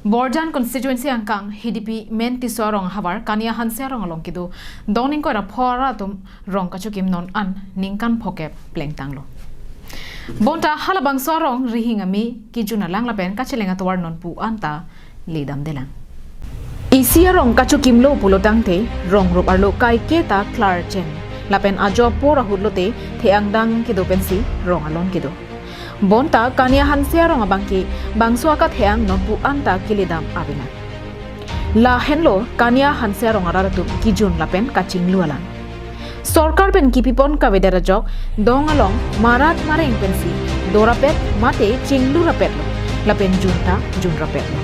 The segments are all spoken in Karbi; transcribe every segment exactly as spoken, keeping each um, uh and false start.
Borjan constituency angkang Hidipi Mentiso arong havar Kania Hanse arong along kedo dong ningkoi ra pho arat atum rong kachokim non an ningkan phokep plengtanglo. Bonta halabangso arong rihing ame kejun alang lapen kacheleng atovar nonpu anta ledamdelang. Isi arong kachokimlo pulo tangte rong rup arlo kaiketa klarchen lapen ajo apor ahut lote the-ang dang kedo pensi rong along kedo. Bonta Kania Hanse arong abangke bangso akatheng nonpu anta keledam avelang. Lahenlo Kania Hanse arong arat atum kejun lapen kachinglu alang. Sorkar pen kipipon kavedet ajok dong along marat mareng pensi dorapet mate chinglurapetlo lapen junta junrapetlo.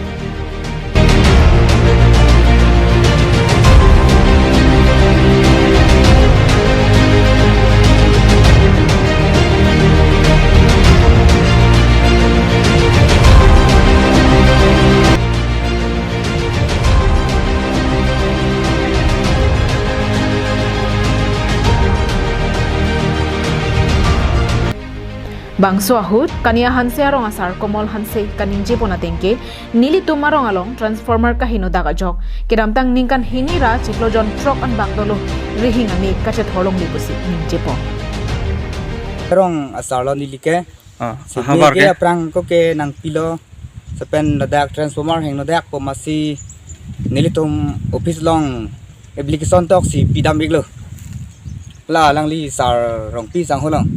Bangso ahut Kania Hanse arong asar Komol Hanse kaningjepon atengke nelitum arong along transformer kaheno dak ajok kedamtang ningkan hini ra chiklo jon throk anbak dolo rihing ame kachethorlongle pusi ningjepon. Arong asarlo nelike. Ah, sibike havar ke? Aphrang ko ke nangpilo. Sepen ladak transformer hengno dak po masi nelitum office along application toksi pidam iklo. La alangli sar Rongpi sangho along.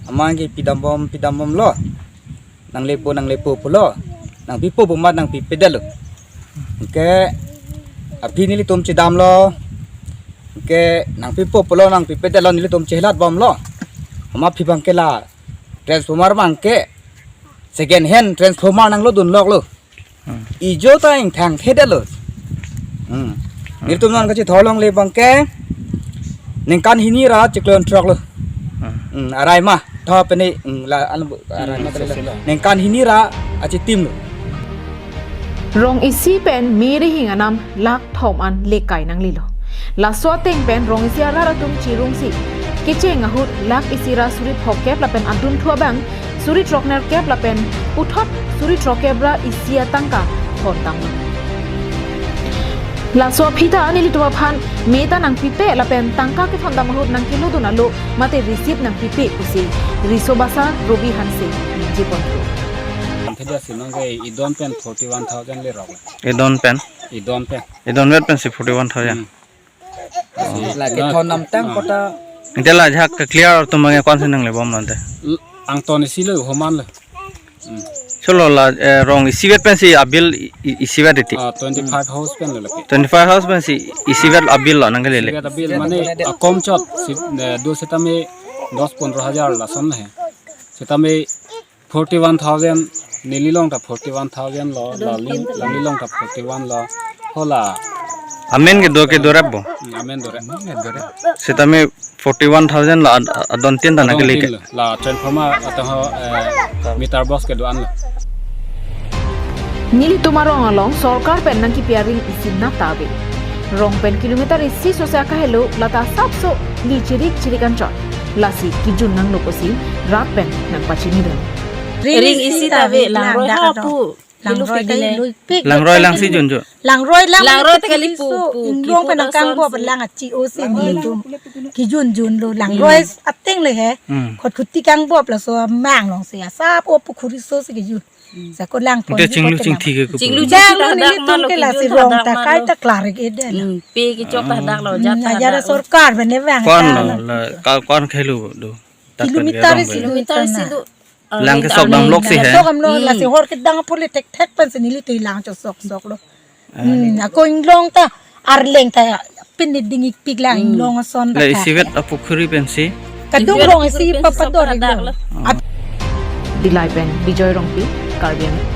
Amat ke pidambom pidambomlo. Nanglepo nanglepo pulo. Nangpipo pu amat nangpipedetlo. Anke aphi nelitum chedamlo. Anke nangpipo pulo nangpipedetlo nelitum chelat bomlo. Amat aphi abangke la transformer abangke second hand transformer nanglodunloklo. Hmm. Ijo ta ingthang thedetlo. Hmm. Hmm. Nelitum non kachethorlongle abangke ningkan hini ra chiklo jon throklo. Hmm. Hmm, arai ma tho pene, hmm, la an arai ma. Hmm, tele. Seselo. Ningkan hini ra achitimlo. Rong isi pen me rihing anam lakh thom an lekai nanglelo. Laso ateng pen rong isi arat atum chirungsi kecheng ahut lakh isi ra suri phokep lapen adunthu abang suri throknerkep lapen puthot suri throkkep ra isi atangka thondamlo. Laso aphi ta nelitum aphan me ta nangpipe lapen tangka kethondam ahut nangkelodun alo mate receipt nangpipe pusi riso basa Robi Hanse ningjeponlo. Anthedi si nangke idon pen forty one thousand lerok. Idon pen? Idon pen. Idon vet pensi forty one thousand. Hmm. Oh. Lake thondam tang kota. Ante la ajahak ke clear atum abangke ko-ansi nanglebomlo ante? L-, angton isi lo homan lo. Hmm. Solo la, eh, rong isivet pensi abill i-, i-, isivet iti? Ah, twenty five house pen lo lake. Twenty five house pensi isivet abill lo nangkelele? Isivet abill mane akom chot si, eh, do setame dos pondro hajar lason he. Setame forty one thousand, neli along ta forty one thousand lo, lali, lali along ta forty one lo, hola. Amen kedo ke dorap bo? Hmm, amen dorap. Setame forty one thousand lo ad-, adon tin ta nangkelele ke? Adon tin lo, la transformer atau, eh, meter box kedo-an lo. Nelitum arong along sorkar pen nangkipi aring isi nat ta ave. Rong pen kilometer isi sose akahelo lata sapso li chirik chirik anchot. Lasi kejun nangno pusi rat pen nangpachinidun. Ring isi ta ave, langroi ha pu. Langroi ta ilupik. Langroi lang si junjun. Langroi lang, langroi ta kali pu, pu, inglong pen nangkang bo lang achi o si nelitum. Kejun junlo langroi ateng le he. Hmm. Khot khuti kang bo laso mang along si asap o pukhuri so si kejun. Sako lang. Ante chinglu chingthi ke ko. Chinglu chingthi ta hadak nelitum ke lasi rong ta kai ta klar ke den. Hmm, pe kechok ta hadak lo, jat ta hadak lo. Sorkar bene bang. Ko-an lo, la, ko-an khelu do. Kilometer isi kilometer isi do. Lang ke sok damlok si he. Sok damlok lasi hor kedang apor le thekthek pensi neli te lang chosok sok lo. Hmm, ako inglong ta arleng ta pin ni dingik pik lang inglong ason ta. La isivet apukhuri pensi. Kadung rong isi papador inglong. Dillai pen Bijoy Rongpi, Karbi Anglong.